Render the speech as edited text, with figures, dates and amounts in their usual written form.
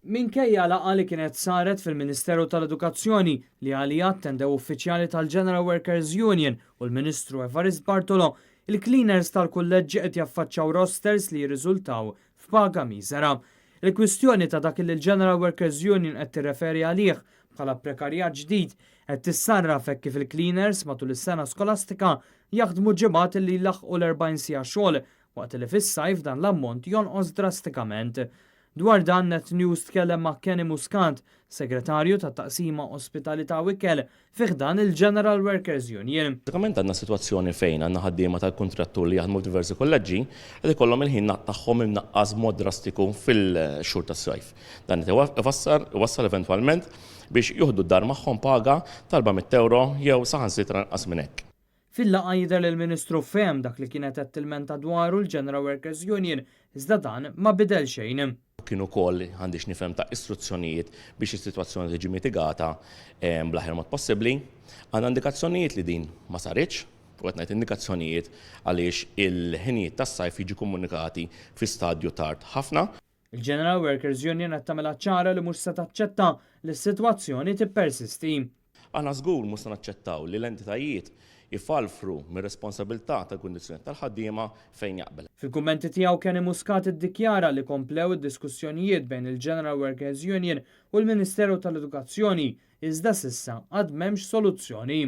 Minkejja laqgħa li kienet saret fil-Ministeru tal-Edukazzjoni li għaliha attendew uffiċjali tal-General Workers Union u l-Ministru Evarist Bartolo, il-cleaners tal-kulleġġi qed jaffaċċaw rosters li jirriżultaw f'paga miżera. Il-kwistjoni ta' dak li l-General Workers Union qed tirreferi għalih bħala prekarjat ġdid qed tissarraf hekk kif il-cleaners matul is-sena skolastika jaħdmu ġimgħat li jlaħħqu l-40 siegħa xogħol waqt li fis-sajf dan l-ammont jonqos drastikament. Dwar dan Net News tkellem ma' Kenny Muscat, segretarju tat-taqsima Ospitalità u Ikel fi ħdan il-General Workers Union. Bażikament għandna sitwazzjoni fejn għandna ħaddiema tal-kuntrattur li jaħdmu f'diversi kulleġġi qed ikollhom il-ħin tagħhom imnaqqas b'mod drastiku fil-xhur tas-sajf. Dan qed iwassal iwassal eventwalment biex jieħdu d-dar magħhom paga tal-400 euro jew saħansitra inqas minn hekk. Fil-laqgħa jidher li l-Ministru fehem dak li kienet qed tilmenta dwaru l-General Workers Union, iżda dan ma bidel xejn. Kien ukoll għandix nifhem ta istruzzjonijiet biex is-sitwazzjoni tiġi mitigata bl-aħjar mod possibbli. Għandna indikazzjonijiet li din ma saritx, u qed ngħid indikazzjonijiet għaliex il-ħinijiet tas-sajf jiġu komunikati fi stadju tard ħafna. Il-General Workers Union qed tagħmilha ċara li mhux se taċċetta li s-sitwazzjoni tippersisti. Aħna żgur mhux se naċċettaw li l-entitajiet ifalfru mir-responsabilità tal-kundizzjoni tal-ħaddiema fejn jaqbel. Fil-kummenti tiegħu Kenny Muscat iddikjara li komplew id-diskussjonijiet bejn il-General Workers Union u l-Ministeru tal-Edukazzjoni, iżda s'issa għad m'hemmx soluzzjoni.